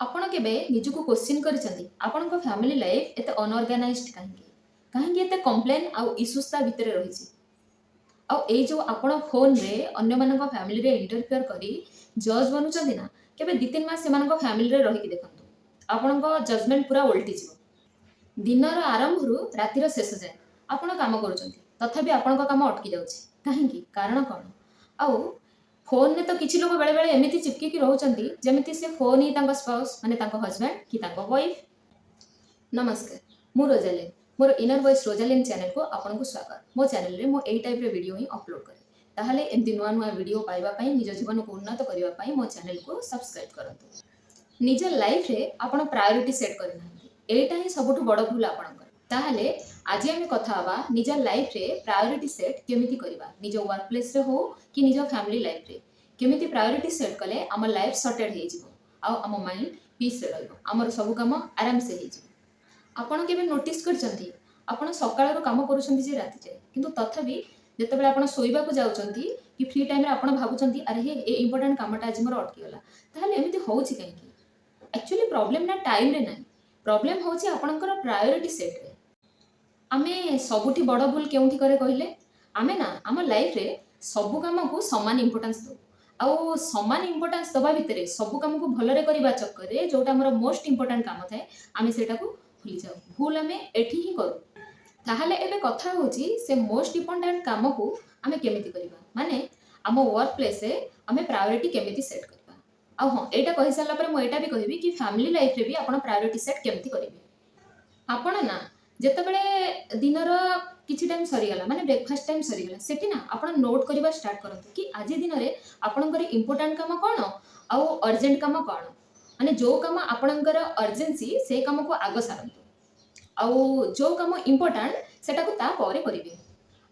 ଆପଣ କେବେ ନିଜକୁ କୋଶ୍ଚିନ୍ କରିଛନ୍ତି, ଆପଣଙ୍କ ଫ୍ୟାମିଲି ଲାଇଫ୍ ଏତେ ଅନଅର୍ଗାନାଇଜଡ କାହିଁକି? କାହିଁକି ଏତେ କମ୍ପ୍ଲେନ୍ ଆଉ ଇସ୍ୟୁସ୍ ତା ଭିତରେ ରହିଛି? ଆଉ ଏଇ ଯେଉଁ ଆପଣ ଫୋନରେ ଅନ୍ୟମାନଙ୍କ ଫ୍ୟାମିଲିରେ ଇଣ୍ଟରଫିୟର କରି ଜଜ୍ ବନୁଛନ୍ତି ନା, କେବେ 2-3 ମାସ ସେମାନଙ୍କ ଫ୍ୟାମିଲିରେ ରହିକି ଦେଖନ୍ତୁ, ଆପଣଙ୍କ ଜଜମେଣ୍ଟ ପୁରା ଓଲଟିଯିବ। ଦିନର ଆରମ୍ଭରୁ ରାତିର ଶେଷ ଯାଏ ଆପଣ କାମ କରୁଛନ୍ତି, ତଥାପି ଆପଣଙ୍କ କାମ ଅଟକି ଯାଉଛି। କାହିଁକି? କାରଣ କ'ଣ? ଆଉ ଫୋନରେ ତ କିଛି ଲୋକ ବେଳେବେଳେ ଏମିତି ଚିପକିକି ରହୁଛନ୍ତି, ଯେମିତି ସେ ଫୋନ୍ ହିଁ ତାଙ୍କ ସ୍ପାଉସ୍, ମାନେ ତାଙ୍କ ହଜବ୍ୟାଣ୍ଡ କି ତାଙ୍କ ୱାଇଫ୍। ନମସ୍କାର, ମୁଁ ରୋଜାଲିନ୍। ମୋର ଇନର ଭଏସ୍ ରୋଜାଲିନ୍ ଚ୍ୟାନେଲକୁ ଆପଣଙ୍କୁ ସ୍ୱାଗତ। ମୋ ଚ୍ୟାନେଲରେ ମୁଁ ଏଇ ଟାଇପ୍ର ଭିଡ଼ିଓ ହିଁ ଅପଲୋଡ଼ କରେ। ତାହେଲେ ଏମିତି ନୂଆ ନୂଆ ଭିଡ଼ିଓ ପାଇବା ପାଇଁ, ନିଜ ଜୀବନକୁ ଉନ୍ନତ କରିବା ପାଇଁ ମୋ ଚ୍ୟାନେଲକୁ ସବସ୍କ୍ରାଇବ୍ କରନ୍ତୁ। ନିଜ ଲାଇଫରେ ଆପଣ ପ୍ରାୟୋରିଟି ସେଟ୍ କରିନାହାନ୍ତି, ଏଇଟା ହିଁ ସବୁଠୁ ବଡ଼ ଭୁଲ ଆପଣଙ୍କର। ତାହେଲେ ଆଜି ଆମେ କଥା ହେବା, ନିଜ ଲାଇଫରେ ପ୍ରାୟୋରିଟି ସେଟ୍ କେମିତି କରିବା, ନିଜ ୱାର୍କ ପ୍ଲେସ୍ରେ ହଉ କି ନିଜ ଫ୍ୟାମିଲି ଲାଇଫରେ। କେମିତି ପ୍ରାୟୋରିଟି ସେଟ୍ କଲେ ଆମ ଲାଇଫ୍ ସର୍ଟେଡ୍ ହେଇଯିବ ଆଉ ଆମ ମାଇଣ୍ଡ ପିସ୍ରେ ରହିବ, ଆମର ସବୁ କାମ ଆରାମସେ ହେଇଯିବ। ଆପଣ କେବେ ନୋଟିସ୍ କରିଛନ୍ତି, ଆପଣ ସକାଳରୁ କାମ କରୁଛନ୍ତି ଯେ ରାତି ଯାଏ, କିନ୍ତୁ ତଥାପି ଯେତେବେଳେ ଆପଣ ଶୋଇବାକୁ ଯାଉଛନ୍ତି କି ଫ୍ରି ଟାଇମ୍ରେ ଆପଣ ଭାବୁଛନ୍ତି, "ଆରେ ହେ, ଏ ଇମ୍ପୋର୍ଟାଣ୍ଟ କାମଟା ଆଜି ମୋର ଅଟକିଗଲା"? ତାହେଲେ ଏମିତି ହେଉଛି କାହିଁକି? ଆକ୍ଚୁଆଲି ପ୍ରୋବ୍ଲେମ୍ ନା ଟାଇମ୍ରେ ନାହିଁ, ପ୍ରୋବ୍ଲେମ୍ ହେଉଛି ଆପଣଙ୍କର ପ୍ରାୟୋରିଟି ସେଟ୍ରେ। ଆମେ ସବୁଠି ବଡ଼ ଭୁଲ କେଉଁଠି କରେ କହିଲେ? ଆମେ ନା ଆମ ଲାଇଫରେ ସବୁ କାମକୁ ସମାନ ଇମ୍ପୋର୍ଟାନ୍ସ ଦେଉ। ଆଉ ସମାନ ଇମ୍ପୋର୍ଟାନ୍ସ ଦେବା ଭିତରେ, ସବୁ କାମକୁ ଭଲରେ କରିବା ଚକ୍କରରେ, ଯେଉଁଟା ଆମର ମୋଷ୍ଟ ଇମ୍ପୋର୍ଟାଣ୍ଟ କାମ ଥାଏ, ଆମେ ସେଇଟାକୁ ଭୁଲିଯାଉ। ଭୁଲ ଆମେ ଏଠି ହିଁ କରୁ। ତାହେଲେ ଏବେ କଥା ହେଉଛି, ସେ ମୋଷ୍ଟ ଇମ୍ପୋର୍ଟାଣ୍ଟ କାମକୁ ଆମେ କେମିତି କରିବା, ମାନେ ଆମ ୱାର୍କ ପ୍ଲେସ୍ରେ ଆମେ ପ୍ରାୟୋରିଟି କେମିତି ସେଟ୍ କରିବା। ଆଉ ହଁ, ଏଇଟା କହିସାରିଲା ପରେ ମୁଁ ଏଇଟା ବି କହିବି କି ଫ୍ୟାମିଲି ଲାଇଫରେ ବି ଆପଣ ପ୍ରାୟୋରିଟି ସେଟ୍ କେମିତି କରିବେ। ଆପଣ ନା ଯେତେବେଳେ ଦିନର କିଛି ଟାଇମ୍ ସରିଗଲା, ମାନେ ବ୍ରେକଫାଷ୍ଟ ଟାଇମ୍ ସରିଗଲା, ସେଠି ନା ଆପଣ ନୋଟ୍ କରିବା ଷ୍ଟାର୍ଟ କରନ୍ତୁ କି ଆଜି ଦିନରେ ଆପଣଙ୍କର ଇମ୍ପୋର୍ଟାଣ୍ଟ କାମ କ'ଣ ଆଉ ଅର୍ଜେଣ୍ଟ କାମ କ'ଣ। ମାନେ ଯେଉଁ କାମ ଆପଣଙ୍କର ଅର୍ଜେନ୍ସି, ସେ କାମକୁ ଆଗ ସାରନ୍ତୁ ଆଉ ଯେଉଁ କାମ ଇମ୍ପୋର୍ଟାଣ୍ଟ, ସେଟାକୁ ତାପରେ କରିବେ।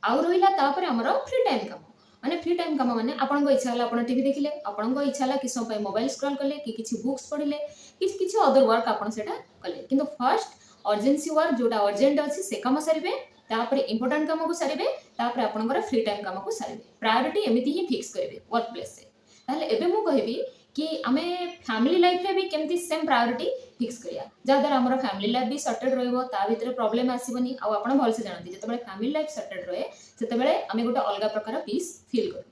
ଆଉ ରହିଲା ତାପରେ ଆମର ଫ୍ରି ଟାଇମ୍ କାମ। ମାନେ ଫ୍ରି ଟାଇମ୍ କାମ ମାନେ ଆପଣଙ୍କ ଇଚ୍ଛା ହେଲା ଆପଣ ଟିଭି ଦେଖିଲେ, ଆପଣଙ୍କ ଇଚ୍ଛା ହେଲା କିଛି ସମୟ ପାଇଁ ମୋବାଇଲ ସ୍କ୍ରଲ୍ କଲେ କି କିଛି ବୁକ୍ସ ପଢ଼ିଲେ, କିଛି କିଛି ଅଦର ୱାର୍କ ଆପଣ ସେଇଟା କଲେ। କିନ୍ତୁ ଫାର୍ଷ୍ଟ ଅର୍ଜେନ୍ସି ୱାର୍କ, ଯେଉଁଟା ଅର୍ଜେଣ୍ଟ ଅଛି, ସେ କାମ ସାରିବେ, ତାପରେ ଇମ୍ପୋର୍ଟାଣ୍ଟ କାମକୁ ସାରିବେ, ତାପରେ ଆପଣଙ୍କର ଫ୍ରି ଟାଇମ୍ କାମକୁ ସାରିବେ। ପ୍ରାୟୋରିଟି ଏମିତି ହିଁ ଫିକ୍ସ କରିବେ ୱାର୍କ ପ୍ଲେସ୍ରେ। ତାହେଲେ ଏବେ ମୁଁ କହିବି କି ଆମେ ଫ୍ୟାମିଲି ଲାଇଫରେ ବି କେମିତି ସେମ୍ ପ୍ରାୟୋରିଟି ଫିକ୍ସ କରିବା, ଯାହାଦ୍ୱାରା ଆମର ଫ୍ୟାମିଲି ଲାଇଫ୍ ବି ସର୍ଟେଡ୍ ରହିବ, ତା ଭିତରେ ପ୍ରୋବ୍ଲେମ୍ ଆସିବନି। ଆଉ ଆପଣ ଭଲସେ ଜାଣନ୍ତି, ଯେତେବେଳେ ଫ୍ୟାମିଲି ଲାଇଫ୍ ସର୍ଟେଡ୍ ରହେ, ସେତେବେଳେ ଆମେ ଗୋଟେ ଅଲଗା ପ୍ରକାର ପିସ୍ ଫିଲ୍ କରୁ।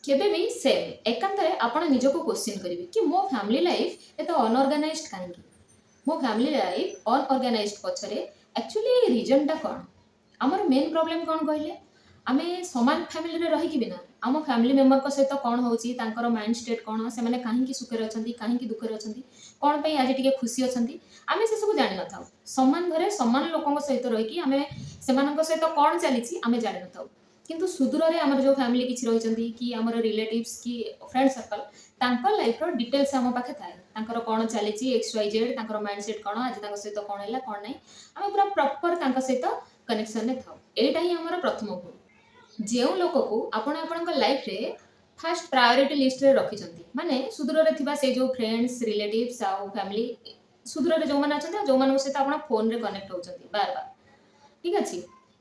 କେବେ ବି ସେମ୍ ଏକାନ୍ତରେ ଆପଣ ନିଜକୁ କୋଶ୍ଚିନ୍ କରିବେ କି ମୋ ଫ୍ୟାମିଲି ଲାଇଫ୍ ଏତେ ଅନଅର୍ଗାନାଇଜଡ କାହିଁକି? ମୋ ଫ୍ୟାମିଲି ଲାଇଫ୍ ଅନଅର୍ଗାନାଇଜଡ ପଛରେ ଆକ୍ଚୁଆଲି ରିଜନଟା କ'ଣ? ଆମର ମେନ୍ ପ୍ରୋବ୍ଲେମ୍ କ'ଣ କହିଲେ? ଆମେ ସମାନ ଫ୍ୟାମିଲିରେ ରହିକି ବି ନା ଆମ ଫ୍ୟାମିଲି ମେମ୍ବରଙ୍କ ସହିତ କ'ଣ ହେଉଛି, ତାଙ୍କର ମାଇଣ୍ଡ ଷ୍ଟେଟ୍ କ'ଣ, ସେମାନେ କାହିଁକି ସୁଖରେ ଅଛନ୍ତି, କାହିଁକି ଦୁଃଖରେ ଅଛନ୍ତି, କ'ଣ ପାଇଁ ଆଜି ଟିକେ ଖୁସି ଅଛନ୍ତି, ଆମେ ସେସବୁ ଜାଣିନଥାଉ। ସମାନ ଘରେ ସମାନ ଲୋକଙ୍କ ସହିତ ରହିକି ଆମେ ସେମାନଙ୍କ ସହିତ କ'ଣ ଚାଲିଛି ଆମେ ଜାଣିନଥାଉ। କିନ୍ତୁ ସୁଦୂରରେ ଆମର ଯେଉଁ ଫ୍ୟାମିଲି କିଛି ରହିଛନ୍ତି କି ଆମର ରିଲେଟିଭ୍ସ କି ଫ୍ରେଣ୍ଡ ସର୍କଲ୍, ତାଙ୍କ ଲାଇଫ୍ର ଡିଟେଲ୍ସ ଆମ ପାଖେ ଥାଏ। ତାଙ୍କର କ'ଣ ଚାଲିଛି, ଏକ୍ସ ୱାଇ ଜେଡ୍, ତାଙ୍କର ମାଇଣ୍ଡ ସେଟ୍ କ'ଣ, ଆଜି ତାଙ୍କ ସହିତ କ'ଣ ହେଲା, କ'ଣ ନାହିଁ, ଆମେ ପୁରା ପ୍ରପର୍ ତାଙ୍କ ସହିତ କନେକ୍ସନରେ ଥାଉ। ଏଇଟା ହିଁ ଆମର ପ୍ରଥମ ଭୁଲ। ଯେଉଁ ଲୋକକୁ ଆପଣ ଆପଣଙ୍କ ଲାଇଫରେ ଫାଷ୍ଟ ପ୍ରାୟୋରିଟି ଲିଷ୍ଟରେ ରଖିଛନ୍ତି, ମାନେ ସୁଦୂରରେ ଥିବା ସେଇ ଯେଉଁ ଫ୍ରେଣ୍ଡସ୍, ରିଲେଟିଭ୍ସ ଆଉ ଫ୍ୟାମିଲି ସୁଦୂରରେ ଯେଉଁମାନେ ଅଛନ୍ତି ଆଉ ଯେଉଁମାନଙ୍କ ସହିତ ଆପଣ ଫୋନରେ କନେକ୍ଟ ହେଉଛନ୍ତି ବାର ବାର, ଠିକ୍ ଅଛି,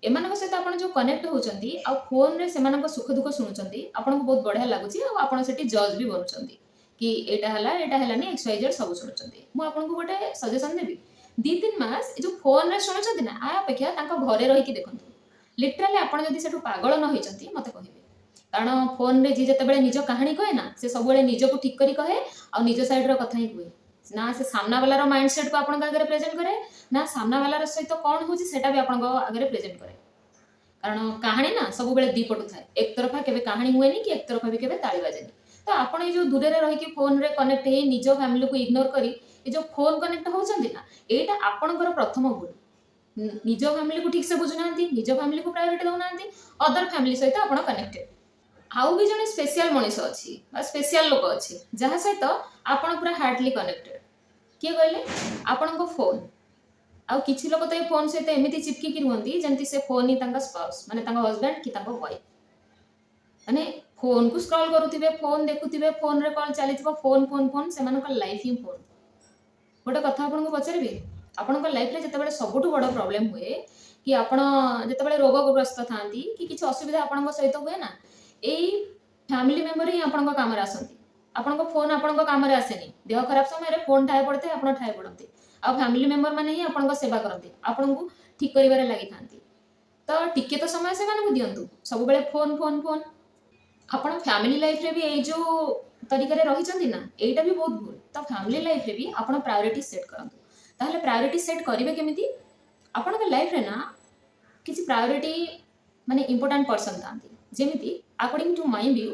ଏମାନଙ୍କ ସହିତ ଆପଣ ଯେଉଁ କନେକ୍ଟ ହେଉଛନ୍ତି ଆଉ ଫୋନରେ ସେମାନଙ୍କ ସୁଖ ଦୁଃଖ ଶୁଣୁଛନ୍ତି, ଆପଣଙ୍କୁ ବହୁତ ବଢ଼ିଆ ଲାଗୁଛି। ଆଉ ଆପଣ ସେଠି ଜଜ୍ ବି ବନୁଛନ୍ତି କି ଏଇଟା ହେଲା, ଏଇଟା ହେଲାନି, ଏକ୍ସ ୱାଇ ଜେଡ୍ ସବୁ ଶୁଣୁଛନ୍ତି। ମୁଁ ଆପଣଙ୍କୁ ଗୋଟେ ସଜେସନ୍ ଦେବି, 2-3 ମାସ ଏ ଯେଉଁ ଫୋନରେ ଶୁଣୁଛନ୍ତି ନା, ଆ ଅପେକ୍ଷା ତାଙ୍କ ଘରେ ରହିକି ଦେଖନ୍ତୁ। ଲିଟରାଲି ଆପଣ ଯଦି ସେଠୁ ପାଗଳ ନ ହେଇଛନ୍ତି, ମୋତେ କହିବେ। କାରଣ ଫୋନରେ ଯିଏ ଯେତେବେଳେ ନିଜ କାହାଣୀ କହେ ନା, ସେ ସବୁବେଳେ ନିଜକୁ ଠିକ୍ କରି କହେ ଆଉ ନିଜ ସାଇଡ଼ର କଥା ହିଁ କୁହେ। ନା ସେ ସାମ୍ନା ବାଲାର ମାଇଣ୍ଡ ସେଟ୍କୁ ଆପଣଙ୍କ ଆଗରେ ପ୍ରେଜେଣ୍ଟ କରେ, ନା ସାମ୍ନା ବାଲାର ସହିତ କ'ଣ ହେଉଛି ସେଇଟା ବି ଆପଣଙ୍କ ଆଗରେ ପ୍ରେଜେଣ୍ଟ କରେ। କାରଣ କାହାଣୀ ନା ସବୁବେଳେ ଦି ପଟୁ ଥାଏ। ଏକତରଫା କେବେ କାହାଣୀ ହୁଏନି କି ଏକତରଫା ବି କେବେ ତାଳି ବାଜେନି। ତ ଆପଣ ଏଇ ଯେଉଁ ଦୂରରେ ରହିକି ଫୋନରେ କନେକ୍ଟ ହେଇ ନିଜ ଫ୍ୟାମିଲିକୁ ଇଗ୍ନୋର କରି ଏ ଯେଉଁ ଫୋନ୍ କନେକ୍ଟ ହେଉଛନ୍ତି ନା, ଏଇଟା ଆପଣଙ୍କର ପ୍ରଥମ ଭୁଲ। ନିଜ ଫ୍ୟାମିଲିକୁ ଠିକ୍ସେ ବୁଝୁନାହାନ୍ତି, ନିଜ ଫ୍ୟାମିଲିକୁ ପ୍ରାୟୋରିଟି ଦେଉନାହାନ୍ତି, ଅଦର ଫ୍ୟାମିଲି ସହିତ ଆପଣ କନେକ୍ଟେଡ୍। ଆଉ ବି ଜଣେ ସ୍ପେଶିଆଲ ମଣିଷ ଅଛି ବା ସ୍ପେଶିଆଲ ଲୋକ ଅଛି, ଯାହା ସହିତ ଆପଣ ପୁରା ହାର୍ଟଲି କନେକ୍ଟେଡ୍। କିଏ କହିଲେ? ଆପଣଙ୍କ ଫୋନ୍। ଆଉ କିଛି ଲୋକ ତ ଏ ଫୋନ୍ ସହିତ ଏମିତି ଚିପକିକି ରୁହନ୍ତି, ଯେମିତି ସେ ଫୋନ୍ ହିଁ ତାଙ୍କ ସ୍ପାଉସ୍, ମାନେ ତାଙ୍କ ହଜବ୍ୟାଣ୍ଡ କି ତାଙ୍କ ୱାଇଫ୍। ମାନେ ଫୋନ୍କୁ ସ୍କ୍ରଲ୍ କରୁଥିବେ, ଫୋନ୍ ଦେଖୁଥିବେ, ଫୋନ୍ରେ କଲ୍ ଚାଲିଥିବ, ଫୋନ୍, ଫୋନ୍, ଫୋନ୍, ସେମାନଙ୍କ ଲାଇଫ୍ ହିଁ ଫୋନ୍। ଗୋଟେ କଥା ଆପଣଙ୍କୁ ପଚାରିବି? ଆପଣଙ୍କ ଲାଇଫ୍ରେ ଯେତେବେଳେ ସବୁଠୁ ବଡ଼ ପ୍ରୋବ୍ଲେମ୍ ହୁଏ କି ଆପଣ ଯେତେବେଳେ ରୋଗଗ୍ରସ୍ତ ଥାଆନ୍ତି କି କିଛି ଅସୁବିଧା ଆପଣଙ୍କ ସହିତ ହୁଏ ନା, ଏଇ ଫ୍ୟାମିଲି ମେମ୍ବର ହିଁ ଆପଣଙ୍କ କାମରେ ଆସନ୍ତି। ଆପଣଙ୍କ ଫୋନ୍ ଆପଣଙ୍କ କାମରେ ଆସେନି। ଦେହ ଖରାପ ସମୟରେ ଫୋନ୍ ଠାଏ ପଡ଼ିଥାଏ, ଆପଣ ଠାଏ ପଡ଼ନ୍ତି। ଆଉ ଫ୍ୟାମିଲି ମେମ୍ବର ମାନେ ହିଁ ଆପଣଙ୍କ ସେବା କରନ୍ତି, ଆପଣଙ୍କୁ ଠିକ୍ କରିବାରେ ଲାଗିଥାନ୍ତି। ତ ଟିକେ ତ ସମୟ ସେମାନଙ୍କୁ ଦିଅନ୍ତୁ। ସବୁବେଳେ ଫୋନ୍, ଫୋନ୍, ଫୋନ୍। ଆପଣ ଫ୍ୟାମିଲି ଲାଇଫରେ ବି ଏଇ ଯେଉଁ ତରିକାରେ ରହିଛନ୍ତି ନା, ଏଇଟା ବି ବହୁତ ଭୁଲ। ତ ଫ୍ୟାମିଲି ଲାଇଫରେ ବି ଆପଣ ପ୍ରାୟୋରିଟି ସେଟ୍ କରନ୍ତୁ। ତାହେଲେ ପ୍ରାୟୋରିଟି ସେଟ୍ କରିବେ କେମିତି? ଆପଣଙ୍କ ଲାଇଫରେ ନା କିଛି ପ୍ରାୟୋରିଟି ମାନେ ଇମ୍ପୋର୍ଟାଣ୍ଟ ପର୍ସନ୍ ଥାନ୍ତି। ଯେମିତି ଆକର୍ଡ଼ିଂ ଟୁ ମାଇ ଭ୍ୟୁ,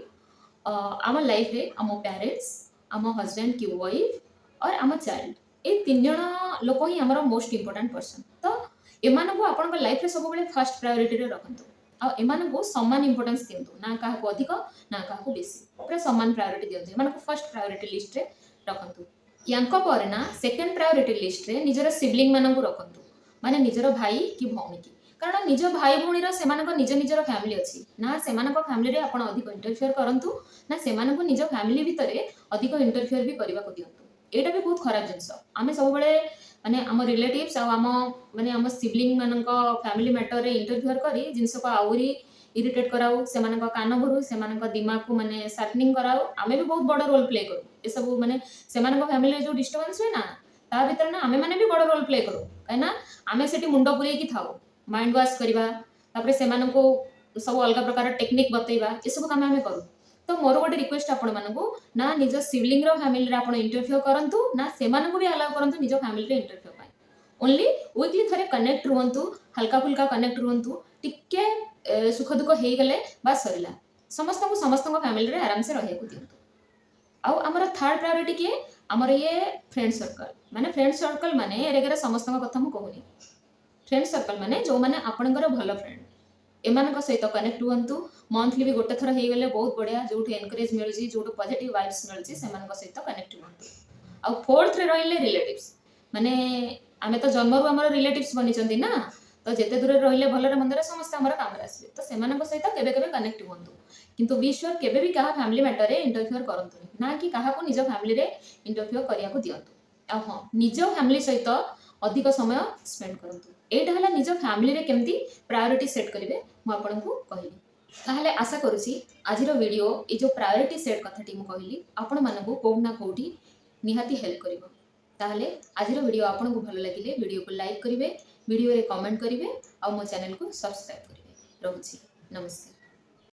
ଆମ ଲାଇଫରେ ଆମ ପ୍ୟାରେଣ୍ଟସ୍, ଆମ ହଜବେଣ୍ଡ କି ୱାଇଫ୍ ଅର୍ ଆମ ଚାଇଲ୍ଡ, ଏଇ ତିନି ଜଣ ଲୋକ ହିଁ ଆମର ମୋଷ୍ଟ ଇମ୍ପୋର୍ଟାଣ୍ଟ ପର୍ସନ୍। ତ ଏମାନଙ୍କୁ ଆପଣଙ୍କ ଲାଇଫରେ ସବୁବେଳେ ଫାର୍ଷ୍ଟ ପ୍ରାୟୋରିଟିରେ ରଖନ୍ତୁ ଆଉ ଏମାନଙ୍କୁ ସମାନ ଇମ୍ପୋର୍ଟାନ୍ସ ଦିଅନ୍ତୁ, ନା କାହାକୁ ଅଧିକ ନା କାହାକୁ ବେଶୀ। ପୁରା ସମାନ ପ୍ରାୟୋରିଟି ଦିଅନ୍ତୁ, ଏମାନଙ୍କୁ ଫାର୍ଷ୍ଟ ପ୍ରାୟୋରିଟି ଲିଷ୍ଟରେ ରଖନ୍ତୁ। ୟାଙ୍କ ପରେ ନା ସେକେଣ୍ଡ ପ୍ରାୟୋରିଟି ଲିଷ୍ଟରେ ନିଜର ସିବଲିଙ୍ଗ ମାନଙ୍କୁ ରଖନ୍ତୁ, ମାନେ ନିଜର ଭାଇ କି ଭଉଣୀ କି। କାରଣ ନିଜ ଭାଇ ଭଉଣୀର ସେମାନଙ୍କ ନିଜ ନିଜର ଫ୍ୟାମିଲି ଅଛି ନା, ସେମାନଙ୍କ ଫ୍ୟାମିଲିରେ ଆପଣ ଅଧିକ ଇଣ୍ଟରଫିୟର କରନ୍ତୁ ନା ସେମାନଙ୍କୁ ନିଜ ଫ୍ୟାମିଲି ଭିତରେ ଅଧିକ ଇଣ୍ଟରଫିୟର ବି କରିବାକୁ ଦିଅନ୍ତୁ। ଏଇଟା ବି ବହୁତ ଖରାପ ଜିନିଷ। ଆମେ ସବୁବେଳେ ମାନେ ଆମ ରିଲେଟିଭ୍ସ ଆଉ ଆମ ମାନେ ଆମ ସିବଲିଙ୍ଗ ମାନଙ୍କ ଫ୍ୟାମିଲି ମ୍ୟାଟରରେ ଇଣ୍ଟରଫିୟର କରି ଜିନିଷକୁ ଆହୁରି ଇରିଟେଟ୍ କରାଉ, ସେମାନଙ୍କ କାନ ଭରୁ, ସେମାନଙ୍କ ଦିମାଗକୁ ମାନେ ସାର୍ପନିଂ କରାଉ। ଆମେ ବି ବହୁତ ବଡ଼ ରୋଲ୍ ପ୍ଲେ କରୁ ଏସବୁ। ମାନେ ସେମାନଙ୍କ ଫ୍ୟାମିଲିରେ ଯେଉଁ ଡିଷ୍ଟର୍ବାନ୍ସ ହୁଏ ନା, ତା ଭିତରେ ନା ଆମେମାନେ ବି ବଡ଼ ରୋଲ୍ ପ୍ଲେ କରୁ, କାହିଁକିନା ଆମେ ସେଠି ମୁଣ୍ଡ ପୁରେଇକି ଥାଉ। ମାଇଣ୍ଡ ୱାଶ୍ କରିବା, ତାପରେ ସେମାନଙ୍କୁ ସବୁ ଅଲଗା ପ୍ରକାର ଟେକ୍ନିକ୍ ବତେଇବା, ଏସବୁ କାମ ଆମେ କରୁ। ତ ମୋର ଗୋଟେ ରିକ୍ୱେଷ୍ଟ ଆପଣମାନଙ୍କୁ ନା, ନିଜ ସିବଲିଙ୍ଗର ଫ୍ୟାମିଲିରେ ଆପଣ ଇଣ୍ଟରଫିୟର କରନ୍ତୁ ନା ସେମାନଙ୍କୁ ବି ଆଲାଉ କରନ୍ତୁ ନିଜ ଫ୍ୟାମିଲିରେ ଇଣ୍ଟରଫିୟର ପାଇଁ। ଓନ୍ଲି ୱିକଲି ଥରେ କନେକ୍ଟ ରୁହନ୍ତୁ, ହାଲକା ଫୁଲକା କନେକ୍ଟ ରୁହନ୍ତୁ। ଟିକେ ସୁଖ ଦୁଃଖ ହେଇଗଲେ ବାସ୍, ସରିଲା। ସମସ୍ତଙ୍କୁ ସମସ୍ତଙ୍କ ଫ୍ୟାମିଲିରେ ଆରାମସେ ରହିବାକୁ ଦିଅନ୍ତୁ। ଆଉ ଆମର ଥାର୍ଡ ପ୍ରାୟୋରିଟି କିଏ? ଆମର ଇଏ ଫ୍ରେଣ୍ଡ ସର୍କଲ। ମାନେ ଫ୍ରେଣ୍ଡ ସର୍କଲ ମାନେ ଏରେଗେରେ ସମସ୍ତଙ୍କ କଥା ମୁଁ କହୁନି। ଫ୍ରେଣ୍ଡ ସର୍କଲ ମାନେ ଯେଉଁମାନେ ଆପଣଙ୍କର ଭଲ ଫ୍ରେଣ୍ଡ, ଏମାନଙ୍କ ସହିତ କନେକ୍ଟ ହୁଅନ୍ତୁ। ମନ୍ଥଲି ବି ଗୋଟେ ଥର ହେଇଗଲେ ବହୁତ ବଢ଼ିଆ। ଯେଉଁଠୁ ଏନକରେଜ ମିଳୁଛି, ଯେଉଁଠୁ ପଜିଟିଭ ଭାଇବ୍ସ ମିଳୁଛି, ସେମାନଙ୍କ ସହିତ କନେକ୍ଟ ହୁଅନ୍ତୁ। ଆଉ ଫୋର୍ଥରେ ରହିଲେ ରିଲେଟିଭ୍ସ। ମାନେ ଆମେ ତ ଜନ୍ମରୁ ଆମର ରିଲେଟିଭ୍ସ ବନିଛନ୍ତି ନା, ତ ଯେତେ ଦୂରରେ ରହିଲେ ଭଲରେ ମନ୍ଦରେ ସମସ୍ତେ ଆମର କାମରେ ଆସିବେ। ତ ସେମାନଙ୍କ ସହିତ କେବେ କେବେ କନେକ୍ଟ ହୁଅନ୍ତୁ, କିନ୍ତୁ ବି ସିଓର କେବେ ବି କାହା ଫ୍ୟାମିଲି ମ୍ୟାଟରରେ ଇଣ୍ଟରଫିୟର କରନ୍ତୁନି, ନା କି କାହାକୁ ନିଜ ଫ୍ୟାମିଲିରେ ଇଣ୍ଟରଫିୟର କରିବାକୁ ଦିଅନ୍ତୁ। ଆଉ ହଁ, ନିଜ ଫ୍ୟାମିଲି ସହିତ ଅଧିକ ସମୟ ସ୍ପେଣ୍ଡ କରନ୍ତୁ। ଏଇଟା ହେଲା ନିଜ ଫ୍ୟାମିଲିରେ କେମିତି ପ୍ରାୟୋରିଟି ସେଟ୍ କରିବେ ମୁଁ ଆପଣଙ୍କୁ କହିଲି। ତାହେଲେ ଆଶା କରୁଛି ଆଜିର ଭିଡ଼ିଓ, ଏଇ ଯେଉଁ ପ୍ରାୟୋରିଟି ସେଟ୍ କଥାଟି ମୁଁ କହିଲି, ଆପଣମାନଙ୍କୁ କେଉଁଠି ନା କେଉଁଠି ନିହାତି ହେଲ୍ପ କରିବ। ତାହେଲେ ଆଜିର ଭିଡ଼ିଓ ଆପଣଙ୍କୁ ଭଲ ଲାଗିଲେ ଭିଡ଼ିଓକୁ ଲାଇକ୍ କରିବେ, ଭିଡ଼ିଓରେ କମେଣ୍ଟ କରିବେ ଆଉ ମୋ ଚ୍ୟାନେଲକୁ ସବସ୍କ୍ରାଇବ୍ କରିବେ। ରହୁଛି, ନମସ୍କାର।